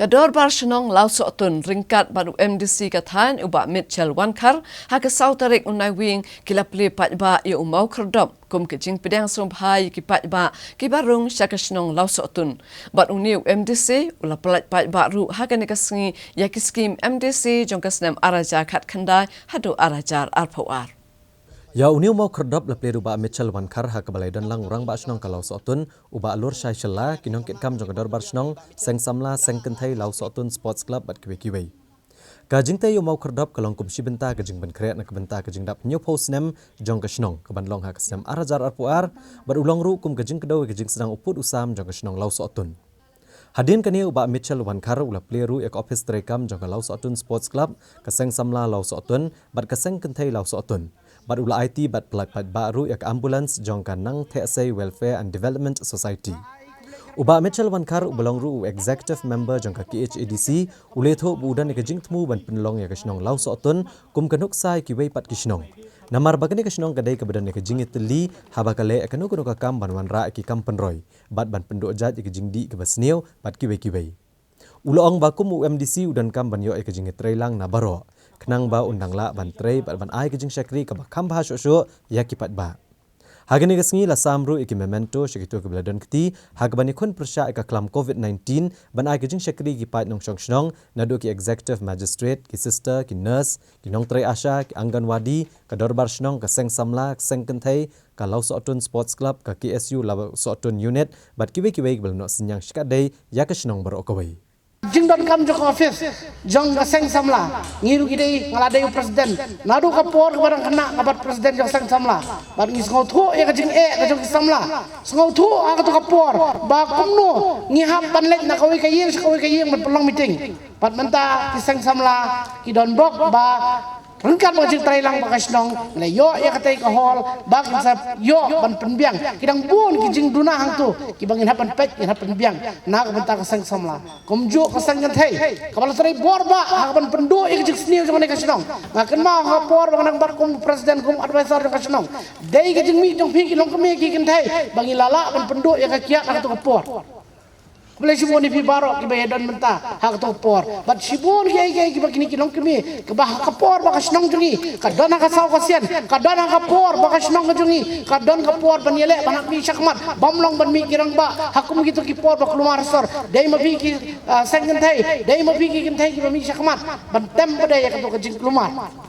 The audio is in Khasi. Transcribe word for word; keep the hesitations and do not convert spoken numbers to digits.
Ka Dorbar Shnong Lawsohtun ryngkat bad u M D C ka thaiñ u Bah Mitchell Wankhar ha ka saw tarik u Naiwieng ki la plie paidbah ïa u Mawkhyrdop kum ka jingpdiang sngewbha ïa ki paidbah kiba rung sha ka shnong Lawsohtun. Bad une u M D C u la pyllait paidbah ruh ha kane ka sngi ïa ki skim M D C jong ka snem ar hajar khatkhyndai haduh ar hajar arphew ar. Ïa une u Mawkhyrdop la plie da u Bah Mitchell Wankhar ha kaba la ïadon lang u Rangbah Shnong ka Lawsohtun, u Bah Lurshai Shylla, ki nongkitkam jong ka Dorbar Shnong, Seng Samla, Seng Kynthei Lawsohtun Sports Club bad kiwei kiwei. Ka jingtei ïa u Mawkhyrdop ka long kum shi bynta ka jingpynkhreh na ka bynta ka jingdap hynñiewphew snem jong ka shnong, kaban long ha ka snem ar hajar arphew ar, bad u long ruh kum ka jingkdew ïa ka jingsdang u pud u sam jong ka shnong Lawsohtun. Hadien kane u Bah Mitchell Wankhar u la plie ruh ïa ka ophis treikam jong ka Lawsohtun Sports Club, ka Seng Samla Lawsohtun, bad ka Seng Kynthei Lawsohtun. Bad u la aiti bad pyllait paidbah ruh ïa ka ambulance jong ka Nang Thehsei Welfare and Development Society. U Bah Mitchell Wankhar uba long ruh u executive member jong ka K H A D C, u la ïathuh ba u don ïa ka jingthmu ban pynlong ïa ka shnong Lawsohtun kum ka nuksa ïa kiwei pat ki shnong. Namar ba kane ka shnong ka dei kaba don ïa ka jingïatylli haba ka leh ïa kano kano ka kam ban wanrah ïa ki kam pynroi bad ban pynduh jait ïa ka jingdih kaba sniew bad kiwei kiwei. U la ong ba kum u M D C u donkam ban ïoh ïa ka jingïatreilang na baroh, khnang ba un dang lah ban trei bad ban ai ka jingshakri kaba kham bha shuh shuh ïa ki paidbah. Ha kane ka sngi la sam ruh ïa ki memento sha kito kiba la don kti ha kaban ïakhun pyrshah ïa ka khlam covid nineteen, ban ai ka jingshakri ïa ki paid nongshong shnong, naduh ki executive magistrate, ki sister, ki nurse, ki nongtrei ASHA, ki Anganwadi, ka Dorbar Shnong, ka Seng Samla, ka Seng Kynthei, ka Lawsohtun Sports Club, ka K S U Lawsohtun Unit, bad kiwei kiwei kiba la noh synñiang shikatdei ïa ka shnong baroh kawei. Jingdonkam jong ka office jong ka Seng Samla, ngi ruh ngi dei, nga la dei u president. Naduh ka por kaba dang khynnah nga bad president jong Seng Samla, bad ngi sngewthuh ïa ka jingeh ka jong ki samla. Sngewthuh ha kato ka por ba kumno ngi hap ban leit na kawei ka ïing sha kawei ka ïing ban pynlong meeting. Bad mynta ki Seng Samla ki don bok ba ryngkat bad ka jingtreilang bad ka shnong, ngi la ïoh ïa katei ka hall ba kin sa ïoh ban pynbiang. Ki dang bun ki jingduna hangto kiba ngin hap ban peit, ngin hap pynbiang na ka bynta ka Seng Samla. Kumjuh ka Seng Kynthei kaba la trei bor bha ha kaban pynduh ïa ka jingsniew jong kane ka shnong. Nga kynmaw ha ka por ba nga dang bat kum president, kum advisor jong ka shnong, dei ka jingmih jong phi ki longkmie ki kynthei ba ngi la lah ban pynduh ïa ka kiad ha kato ka por. Khublei shibun ïa phi baroh kiba ïadon mynta ha kato ka por. Bad shibun kiei kiei kiba kine ki longkmie, kaba ha ka por ba ka shnong jong ngi ka don ha ka saw ka sien, ka don ha ka por ba ka shnong ka jong ngi ka don ka por ban ïaleh ban hap mih shakhmat, bym long ban mih ki rangbah ha kum kito ki por ba kulmar sor. Dei ma phi ki, ah, Seng Kynthei, dei ma phi ki kynthei kiba mih shakhmat ban tem pat ïa kato ka jingkulmar.